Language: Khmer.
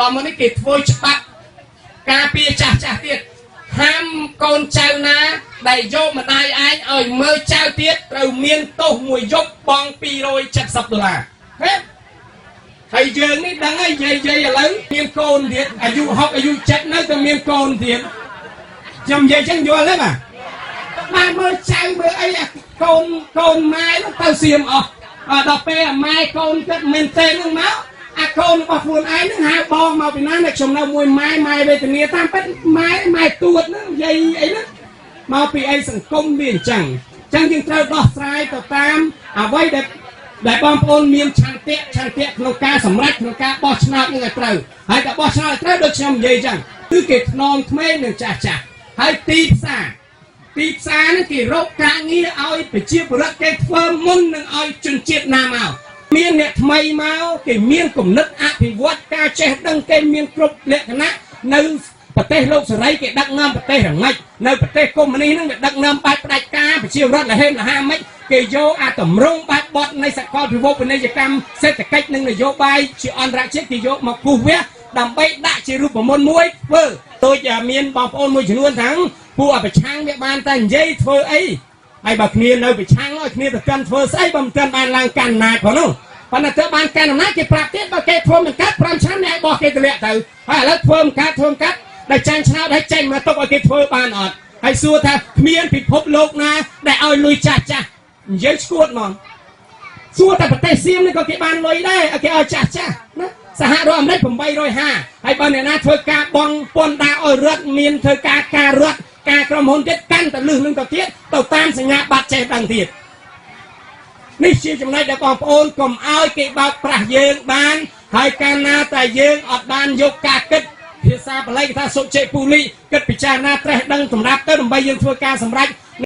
ឡំមកនេះគេធ្វើច្បាប់ការពារចាស់ចាស់ទៀតហាមកូនចៅណាដែលយកម្ដាយឯងឲ្យមើលចៅទៀតត្រូវមានទោសមួយយប់បង់270ដុល្លារហេហើយយើងនេះដឹងហើយយាយយាយឥឡូវមានកូនទៀតអាយុ60អាយុ7នៅតែមានកូនទៀតខ្ញុំនិយាយចឹងយល់ទេបាទបានមើលចៅមើលអីអាកូនកូនម៉ែនោះទៅសៀមអស់ដល់ពេលអាម៉ែកូនគិតមែនទេនឹងមកអាកូនរបស់ខ្លួនឯងនឹងហៅបងមកពីណានេះខ្ញុំនៅមួយម៉ែម៉ែវេទនាតាមពិតម៉ែម៉ែទួតហ្នឹងនិយាយអីហ្នឹងមកពីអីសង្គមវាអញ្ចឹងអញ្ចឹងយើងត្រូវដោះស្រាយទៅតាមអ្វីដែលដែលបងប្អូនមានឆន្ទៈឆន្ទៈក្នុងការសម្រេចក្នុងការបោះឆ្នោតនឹងឲ្យត្រូវហើយតែបោះឆ្នោតឲ្យត្រូវដូចខ្ញុំនិយាយអញ្ចឹងគឺគេថ្នមក្មេងនិងចាស់ចាស់ហើយទីផ្សារទីផ្សារហ្នឹងគេរកការងារឲ្យប្រជាពលរដ្ឋគេធ្វើមុននឹងឲ្យជនជាតិណាមកមានអ្នកថ្មីមកគេមានគំនិតអភិវឌ្ឍការចេះដឹងគេមានគ្រប់លក្ខណៈនៅប្រទេសលោកសេរីគេដឹកនាំប្រទេសយ៉ាងម៉េចនៅប្រទេសកុម្មុយនីសហ្នឹងគេដឹកនាំបែបផ្ដាច់ការប្រជាពលរដ្ឋលហេមលហាម៉េចគេយកអាតម្រងបែបបត់នៃសកលពិភពពាណិជ្ជកម្មសេដ្ឋកិច្ចនិងនយោបាយជាអន្តរជាតិគេយកមកគូសវះដើម្បីដាក់ជារូបមន្តមួយធ្វើដូចមានបងប្អូនមួយចំនួនថាពួកអប្រឆាំងវាបានតែនិយាយធ្វើអីហើយបើគ្នានៅប្រឆាំងឲ្យគ្នាទៅកាន់ធ្វើស្អីបើមិនទាន់បានឡើងកាន់អំណាចផងនោះប៉ុន្តែទៅបានកាន់អំណាចគេប្រាប់ទៀតបើគេធ្វើមិនកាត់5ឆ្នាំអ្នកឲ្យបោះគេទម្លាក់ទៅហើយឥឡូវធ្វើមិនកាត់ធ្វើមិនកាត់ដែលចាញ់ឆ្នោតឲ្យចេញមកទុកឲ្យគេធ្វើបានអត់ហើយសួរថាគ្មានពិភពលោកណាដែលឲ្យលុយចាស់ចាស់និយាយឈួតហ្មងសួរតែប្រទេសសៀមនេះក៏គេបានលុយដែរគេឲ្យចាស់ចាស់ណាសហរដ្ឋអាមេរិក850ហើយបើអ្នកណាធ្វើការបង់ពន្ធដារឲ្យរដ្ឋមានធ្វើការការរដ្ឋការក្រុមហ៊ុនទៀតកាន់តែលឹះនឹងទៅទៀតទៅតាមសញ្ញាបត្រចេះដឹងទៀតនេះជាចំណុចដែលបងប្អូនកុំឲ្យគេបោកប្រាស់យើងបានហើយកាលណាតែយើងអត់បានយកការគិតភាសាបាលីគេថាសុចេពុលិគិតពិចារណាត្រេះដឹងសម្រាប់ទៅដើម្បីយើងធ្វើការសម្រេច។